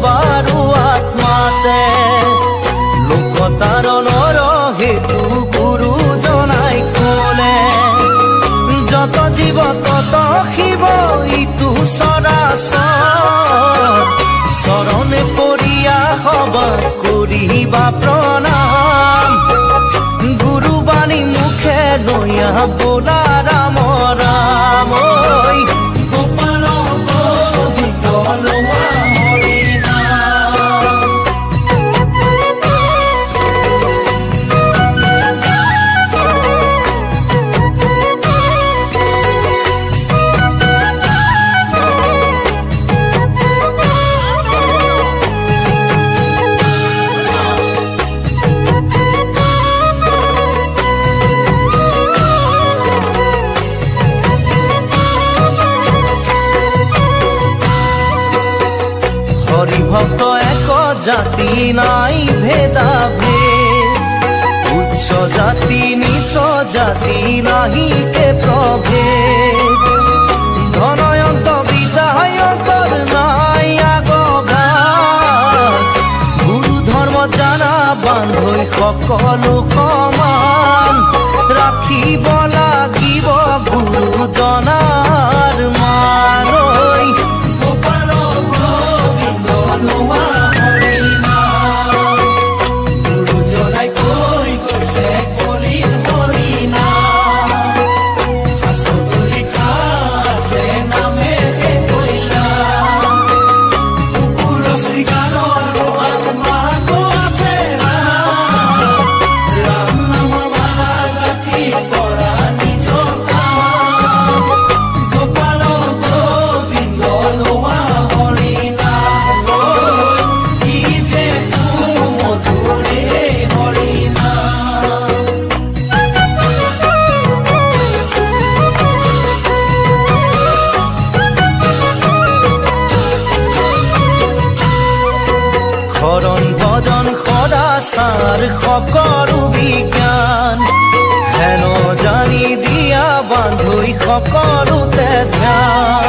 সবাৰো আত্মাতে লোকতাৰণৰ হেতু গুৰু জনাই কলে যত জীৱ তত শিৱ ইটো চৰাচৰ চৰণে পৰিয়া সবা কৰিবা প্ৰণাম গুৰু বাণী মুখে লৈয়া বোলা ৰাম ৰাম গোপাল গোবিন্দ লোৱা হৰি নাম। হৰিভক্ত এক জাতি নাই ভেদা ভেদ উচ্চ জাতি নিচ জাতি নাহি কে প্ৰভেদ ধনয়ন্ত বিদায়কৰ নাই আগভাগ গুৰু ধৰ্ম জানা বান্ধৈ সকলো সমান ৰাখিব লাগিব গুৰুজনাৰ মান গোপাল গোবিন্দ লোৱা হৰি নাম। গুৰুজনাই কৈ গৈছে কলিত হৰি নাম। শাস্ত্ৰত লিখা আছে নামেহে কল্যাণ। কুকুৰ শৃগালৰ আত্মাতো আছে ৰাম। ৰাম নামৰ মালা গাঁঠি কৰা নিজ কাম। গোপাল গোবিন্দ লোৱা হৰি নাম। কি যে মধুৰে হৰি নাম। শৰণ ভজন সদাচাৰ সকলো বিজ্ঞান হেন জানি দিয়া বান্ধৈ সকলোতে ধ্যান।